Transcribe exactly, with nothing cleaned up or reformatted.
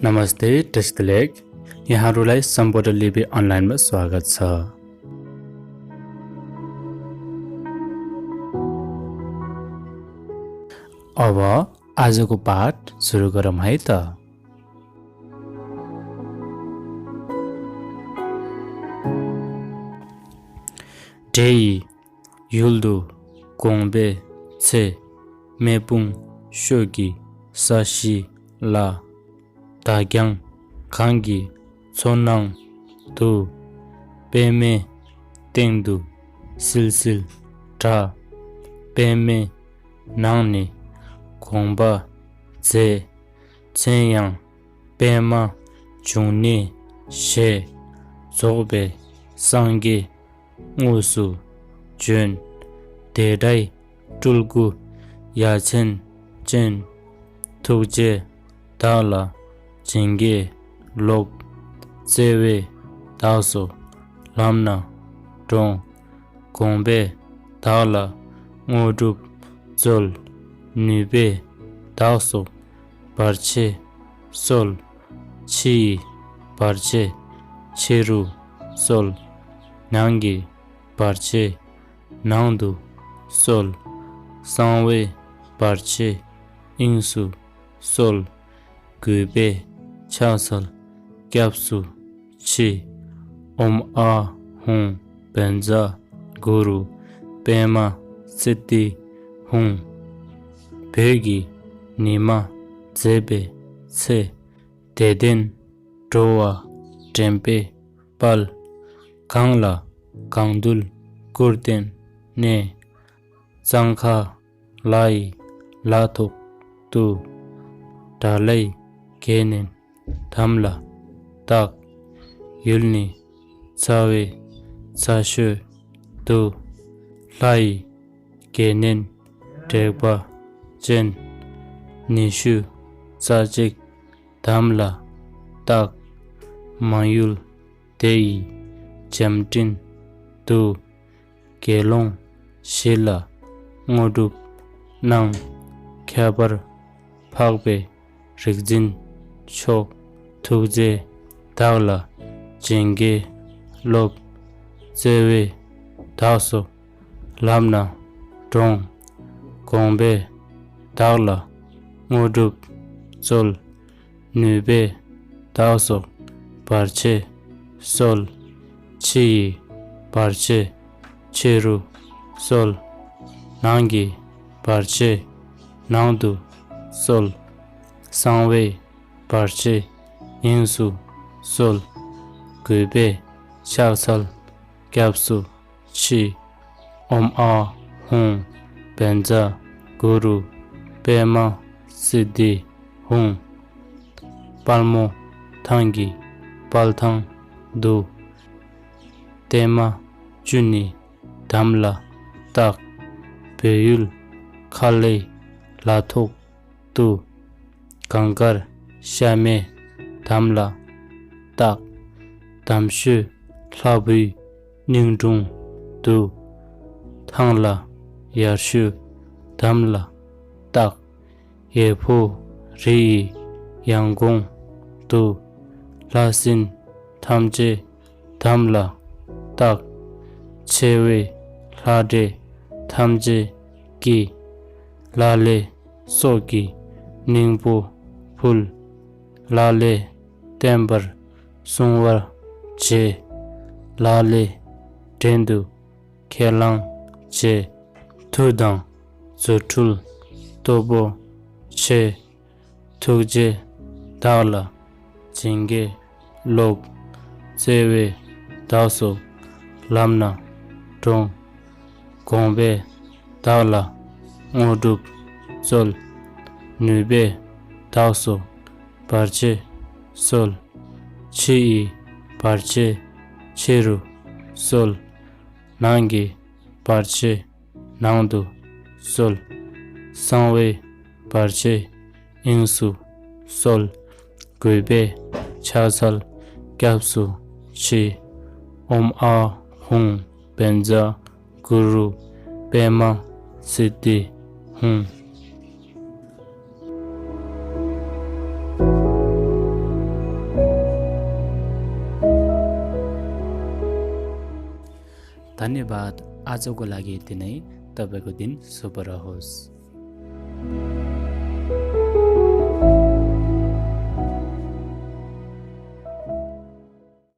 नमस्ते, दृष्टिलेख। यहाँहरूलाई सम्बोधन लिपि अनलाइनमा स्वागत छ। अब आजको पाठ सुरु गरौँ है त। འདྲེ་ཡི་ཡུལ་དུ་དགོངས་པའི་ཚེ། མེ་དཔུང་ཤོད་ཀྱི་ས་གཞི་ལ། མདའ་རྒྱང་གངས་ཀྱི་མཚོ་ནང་དུ། པདྨའི་སྟེང་དུ་བསིལ་བསིལ་འདྲ། པདྨའི་ནང་ནས་དགོངས་པ་མཛད། མཚན་ཡང་པདྨ་འབྱུང་གནས་ཞེས། རྫོགས་པའི་སངས་རྒྱས་དངོས་སུ་བྱོན། དེ་འདྲའི་སྤྲུལ་སྐུ་ཡ་མཚན་ཅན། ཐུགས་རྗེས་བདག་ལ་བྱིན་གྱིས་རློབས། བརྩེ་བས་བདག་སོགས་ལམ་སྣ་དྲོངས། དགོངས་པས་བདག་ལ་དངོས་གྲུབ་སྩོལ། ནུས་པས་བདག་སོགས་བར་ཆད་སོལ། ཕྱི་ཡི་བར་ཆད་ཕྱི་རུ་སོལ། ནང་གི་བར་ཆད་ནང་དུ་སོལ། གསང་བའི་བར་ཆད་དབྱིངས་སུ་སོལ། གུས་པས་ཕྱག་འཚལ་སྐྱབས་སུ་མཆི། ཨོཾ་ཨཱཿཧཱུྃ་བཛྲ་གུ་རུ་པདྨ་སིདྡྷི་ཧཱུྃ། བོད་ཀྱི་ཉི་མ་མཛད་པའི་ཚེ། དད་ལྡན་འགྲོ་བ་འདྲེན་པའི་དཔལ། གང་ལ་གང་འདུལ་སྐུར་བསྟན་ནས། གཙང་ཁ་ལ་ཡི་ལ་ཐོག་ཏུ། དགྲ་ལྷའི་དགེ་བསྙེན་དམ་ལ་བཏགས། ཡུལ་ནི་ཚ་བའི་ཚ་ཤོད་དུ། ལྷ་ཡི་དགེ་བསྙེན་དྲེགས་པ་ཅན། ཉི་ཤུ་རྩ་གཅིག་དམ་ལ་བཏགས། མ་ཡུལ་དེ་ཡི་བྱམས་སྤྲིན་དུ། དགེ་སློང་བཞི་ལ་དངོས་གྲུབ་གནང་། ཁྱད་པར་འཕགས་པའི་རིག་འཛིན་མཆོག། ཐུགས་རྗེས་བདག་ལ་བྱིན་གྱིས་རློབས། བརྩེ་བས་བདག་སོགས་ལམ་སྣ་དྲོངས། དགོངས་པས་བདག་ལ་དངོས་གྲུབ་སྩོལ། ནུས་པས་བདག་སོགས་བར་ཆད་སོལ། ཕྱི་ཡི་བར་ཆད་ཕྱི་རུ་སོལ། ནང་གི་བར་ཆད་ནང་དུ་སོལ། གསང་བའི་བར་ཆད་དབྱིངས་སུ་སོལ། གུས་པས་ཕྱག་འཚལ་སྐྱབས་སུ་མཆི། ཨོཾ་ཨཱཿཧཱུྃ་བཛྲ་གུ་རུ་པདྨ་སིདྡྷི་ཧཱུྃ། དཔལ་མོ་ཐང་གི་དཔལ་ཐང་དུ། བརྟན་མ་བཅུ་གཉིས་དམ་ལ་བཏགས། བོད་ཡུལ་ཁ་ལའི་ལ་ཐོག་ཏུ། གངས་དཀར་ཤ་མེད་དམ་ལ་བཏགས། དམ་ཆོས་ལྷ་བུའི་སྙིང་དྲུང་དུ། ཐང་ལྷ་ཡར་ཞུ་དམ་ལ་བཏགས། ཡེ་ཕོ་རི་ཡི་ཡང་གོང་དུ། ལྷ་སྲིན་ཐམས་ཅད་དམ་ལ་བཏགས། ཆེ་བའི་ལྷ་འདྲེ་ཐམས་ཅད་ཀྱིས། ལ་ལས་སྲོག་གི་སྙིང་པོ་ཕུལ། ལ་ལས་བརྟན་པར་སྲུང་བར་བྱེད། ལ་ལས་བྲན་དུ་ཁས་བླངས་བྱེད། མཐུ་དང་རྫུ་འཕྲུལ་སྟོབས་པོ་ཆེ། ཐུགས་རྗེས་བདག་ལ་བྱིན་གྱིས་རློབས། བརྩེ་བས་བདག་སོགས་ལམ་སྣ་དྲོངས། དགོངས་པས་བདག་ལ་དངོས་གྲུབ་སྩོལ། ནུས་པས་བདག་སོགས་བར་ཆད་སོལ། ཕྱི་ཡི་བར་ཆད་ཕྱི་རུ་སོལ། ནང་གི་བར་ཆད་ནང་དུ་སོལ། གསང་བའི་བར་ཆད་དབྱིངས་སུ་སོལ། གུས་པས་ཕྱག་འཚལ་སྐྱབས་སུ་མཆི། ཨོཾ་ཨཱཿཧཱུྃ་བཛྲ་གུ་རུ་པདྨ་སིདྡྷི་ཧཱུྃ། धन्यवाद। आजको लागि यति नै। तपाईँको दिन शुभ रहोस्।